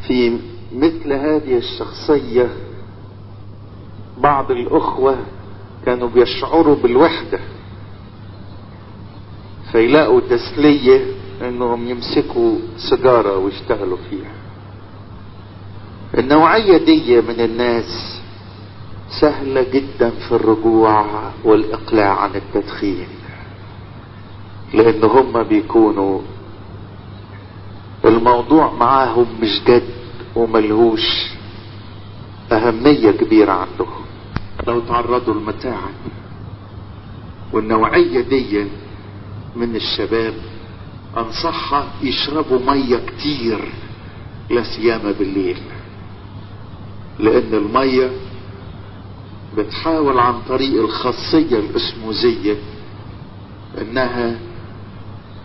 في مثل هذه الشخصية بعض الأخوة كانوا بيشعروا بالوحدة، فيلاقوا تسلية انهم يمسكوا سيجارة ويشتغلوا فيها. النوعية دي من الناس سهلة جدا في الرجوع والإقلاع عن التدخين، لأن هم بيكونوا الموضوع معاهم مش جد وملهوش أهمية كبيرة عندهم لو تعرضوا لمتاعب. والنوعية دي من الشباب أنصحها يشربوا مية كتير، لا سيما بالليل، لأن المية بتحاول عن طريق الخاصية الأسموزية إنها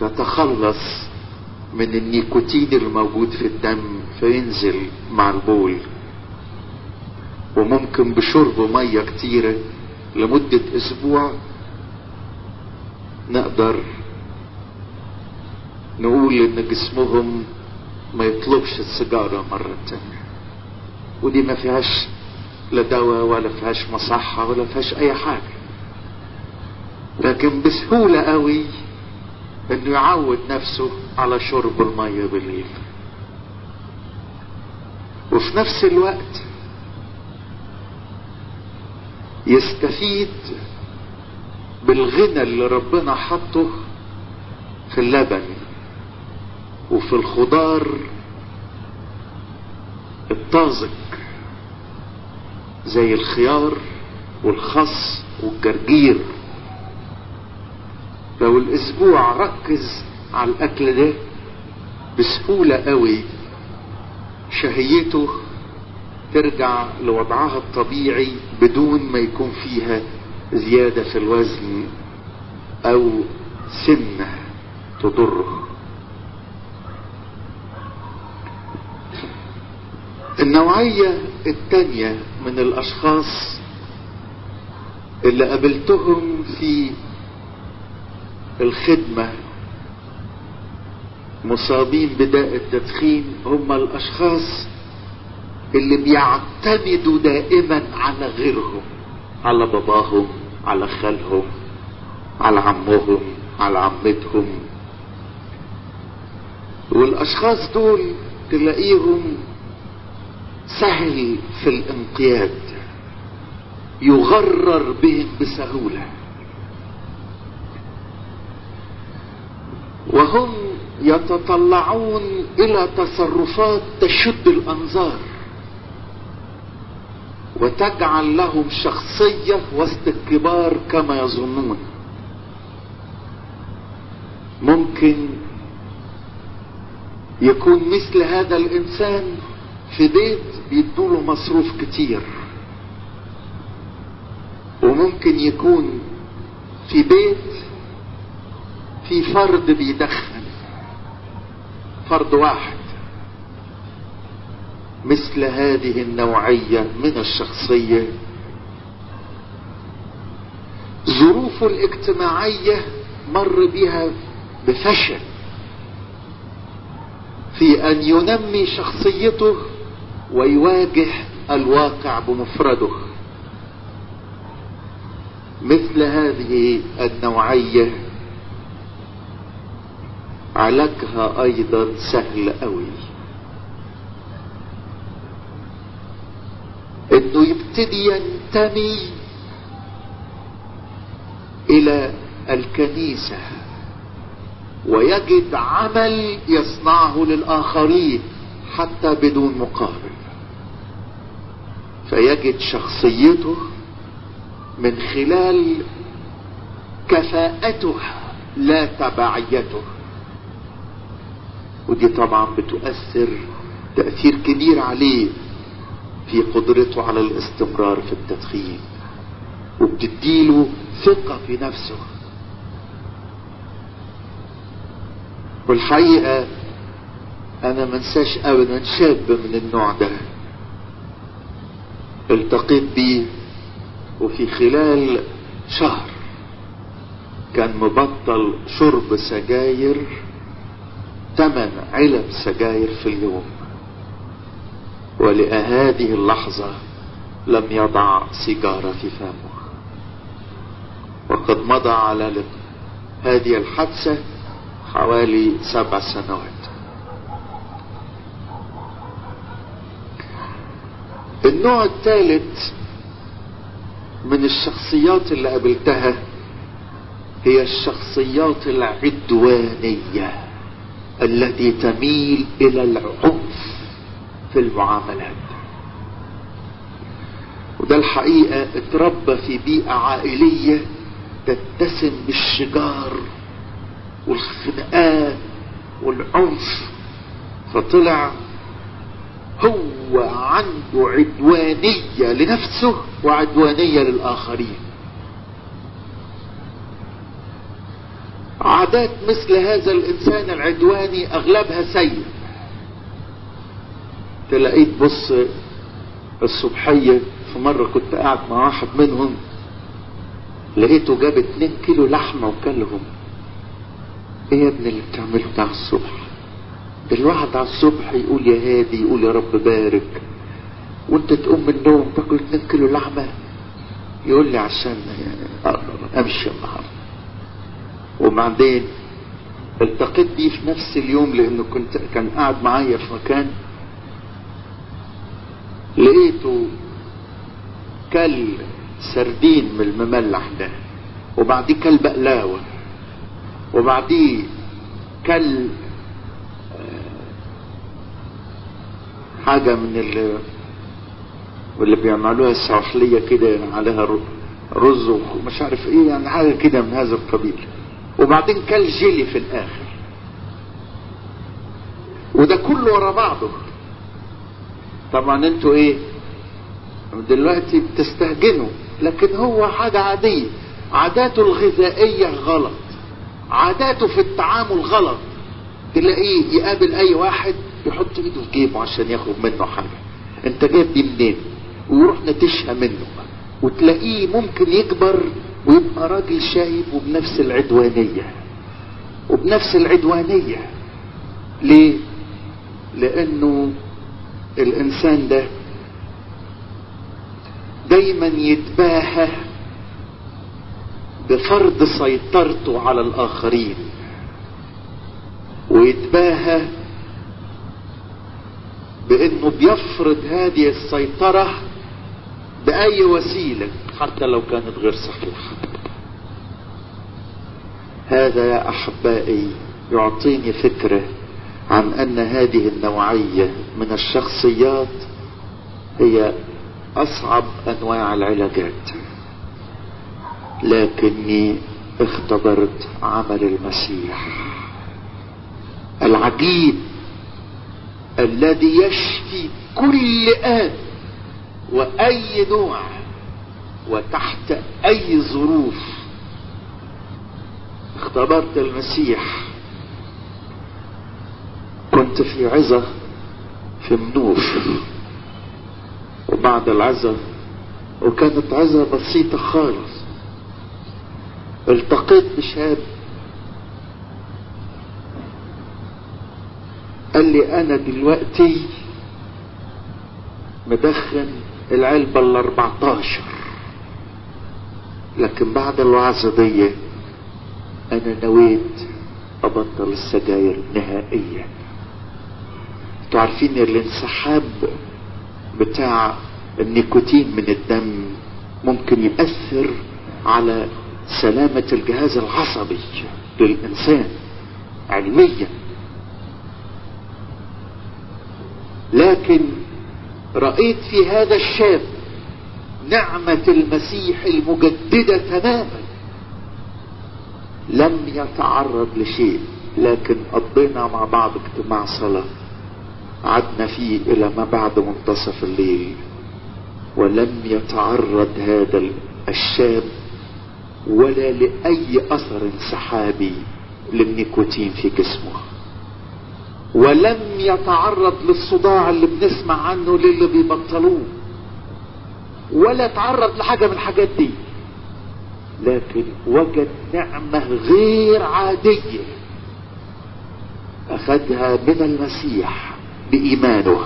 تتخلص من النيكوتين الموجود في الدم فينزل مع البول. وممكن بشرب مية كتيرة لمدة أسبوع نقدر نقول إن جسمهم ما يطلبش السيجارة مرة تانية، ودي ما فيهاش لا دواء ولا فيهاش مصحة ولا فيهاش أي حاجة، لكن بسهولة قوي إنه يعود نفسه على شرب المية بالليل. وفي نفس الوقت يستفيد بالغنى اللي ربنا حطه في اللبن وفي الخضار الطازج زي الخيار والخس والجرجير. لو الاسبوع ركز على الاكل ده بسهولة قوي شهيته ترجع لوضعها الطبيعي بدون ما يكون فيها زيادة في الوزن او سمنة تضره. النوعية التانية من الاشخاص اللي قابلتهم في الخدمة مصابين بداء التدخين هم الاشخاص اللي بيعتمدوا دائما على غيرهم، على باباهم، على خالهم، على عمهم، على عمتهم. والاشخاص دول تلاقيهم سهل في الانقياد، يغرر بهم بسهولة، وهم يتطلعون الى تصرفات تشد الانظار وتجعل لهم شخصية وسط الكبار كما يظنون. ممكن يكون مثل هذا الانسان في بيت بيدوله مصروف كتير، وممكن يكون في بيت في فرد بيدخن، فرد واحد. مثل هذه النوعية من الشخصية ظروفه الاجتماعية مر بها بفشل في أن ينمي شخصيته ويواجه الواقع بمفرده. مثل هذه النوعية علاجها أيضا سهل قوي، انه يبتدي ينتمي الى الكنيسة ويجد عمل يصنعه للآخرين حتى بدون مقابل، فيجد شخصيته من خلال كفاءته لا تبعيته. ودي طبعا بتؤثر تأثير كبير عليه في قدرته على الاستمرار في التدخين، وبتديله ثقة في نفسه. والحقيقة انا منساش ابدا شاب من النوع ده التقيت بيه، وفي خلال شهر كان مبطل شرب سجاير 8 علب سجاير في اليوم. ولهذه اللحظة لم يضع سيجارة في فمه. وقد مضى على هذه الحادثة حوالي 7 سنوات. النوع الثالث من الشخصيات اللي قابلتها هي الشخصيات العدوانية التي تميل إلى العنف في المعاملات. وده الحقيقة اتربى في بيئة عائلية تتسم بالشجار والخناقات والعنف، فطلع هو عنده عدوانية لنفسه وعدوانية للآخرين. عادات مثل هذا الإنسان العدواني أغلبها سيء. تلاقيه تبص الصبحية، في مرة كنت قاعد مع واحد منهم لقيته جاب 2 كيلو لحمة وكلهم. ايه يا ابني اللي بتعمله ده على الصبح؟ ده الواحد على الصبح يقول يا هادي، يقول يا رب بارك، وانت تقوم من النوم تاكل 2 كيلو لحمة؟ يقول لي عشان اقدر امشي النهارده. وبعدين التقيت بيه في نفس اليوم، لانه كان قاعد معايا في مكان، لقيته كل سردين من المملح ده، وبعديه كل بقلاوة، وبعديه كل حاجة من اللي بيعملوها السواحلية كده عليها رز ومش عارف ايه، يعني حاجة كده من هذا القبيل. وبعدين كل جيلي في الاخر، وده كله ورا بعضه. طبعا انتوا ايه دلوقتي بتستهجنوا، لكن هو حاجة عادية. عاداته الغذائية غلط، عاداته في التعامل غلط. تلاقيه يقابل اي واحد يحط ايده في جيبه عشان ياخد منه حاجة، انت جايب دي منين؟ ويروح نتشها منه. وتلاقيه ممكن يكبر ويبقى راجل شايب وبنفس العدوانية، وبنفس العدوانية. ليه؟ لانه الانسان ده دايما يتباهى بفرض سيطرته على الاخرين، ويتباهى بانه بيفرض هذه السيطرة باي وسيلة حتى لو كانت غير صحيحة. هذا يا احبائي يعطيني فكرة عن ان هذه النوعية من الشخصيات هي اصعب انواع العلاجات، لكني اختبرت عمل المسيح العجيب الذي يشفي كل آن وأي نوع وتحت أي ظروف. اختبرت المسيح. كنت في عظة في منوف، وبعد العظة، وكانت عظة بسيطة خالص، التقيت بشاب قال لي انا دلوقتي مدخن العلبة 14، لكن بعد الوعظة دي انا نويت ابطل السجاير نهائيا. انتوا عارفين الانسحاب بتاع النيكوتين من الدم ممكن يأثر على سلامة الجهاز العصبي للإنسان علميا، لكن رأيت في هذا الشاب نعمة المسيح المجددة تماما. لم يتعرض لشيء، لكن قضينا مع بعض اجتماع صلاة قعدنا فيه إلى ما بعد منتصف الليل، ولم يتعرض هذا الشاب ولا لأي أثر انسحابي للنيكوتين في جسمه، ولم يتعرض للصداع اللي بنسمع عنه للي بيبطلوه، ولا تعرض لحاجة من الحاجات دي، لكن وجد نعمة غير عادية أخذها من المسيح بإيمانه.